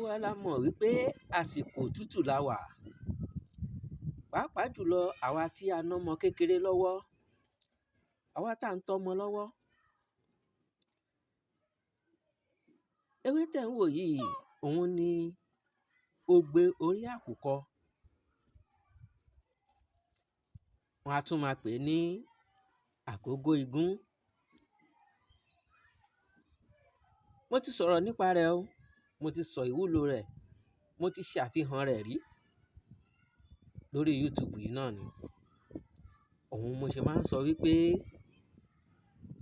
Gbogbo wa la mọ̀ wípé àsìkò òtútù la wà. Pàápàá jùlọ àwa tí a nọ́mọ kékeré lọ́wọ́, àwa tá ń tọ́mọ lọ́wọ́. Ewé tẹ̀ ń wò yìí, òun ni ogbè orí àkùkọ. Wọ́n á tún máa pè é ní àgógó igún. Mo ti sọ̀rọ̀ nípa rẹ̀ o, mo ti sọ ìwúlò rẹ̀, mo ti ṣàfihàn rẹ̀ rí lórí YouTube yìí náà ni. Òun mo ṣe máa ń sọ wípé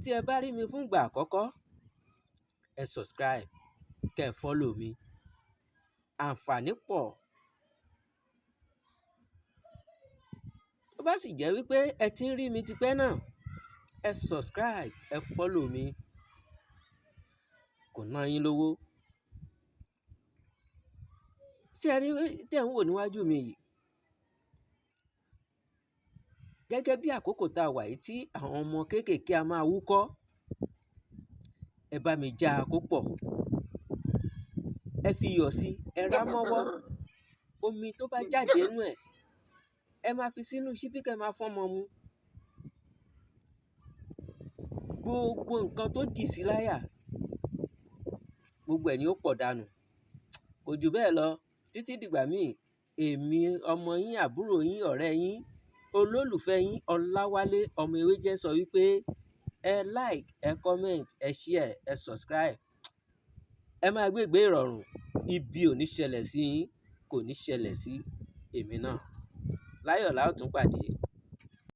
tí ẹ bá rí mi fún ìgbà àkọ́kọ́, ẹ subscribe, kẹ́ ẹ follow mi. Àǹfààní pọ̀. Tó bá sì jẹ́ wípé ẹ ti ń rí mi tipẹ́ náà, ẹ subscribe, ẹ follow mi. Kò ná yín lówó. Ṣé ẹ rí ewé tẹ̀ ń wò níwájú mi yìí? Gẹ́gẹ́ bí àkókò tá a wà yìí tí àwọn ọmọ kéékèèké a máa wúkọ́, ẹ bá mi já a kó pọ̀. Ẹ fi iyọ̀ sí, ẹ rá mọ́wọ́. Omi tó bá jáde nínú ẹ̀, ẹ máa fi sínú ṣíbí kẹ́ máa fọ́mọ mu. Gbogbo nǹkan tó dì sí láyà, gbogbo ẹ̀ ni ó pọ̀ dànù. Kò jù bẹ́ẹ̀ lọ. Títí dìgbà míì, èmi ọmọ yín, àbúrò yín, ọ̀rẹ́ yín, olólùfẹ́ yín, Ọláwálé ọmọ Ewéjẹ́ sọ wípé ẹ like, ẹ comment, ẹ share, ẹ subscribe. Ẹ máa gbé ìgbé ìrọ̀rùn. Ibi ò ní ṣẹlẹ̀ sí yín, kò ní ṣẹlẹ̀ sí èmi náà. Láyọ̀ la ó tún pàdé.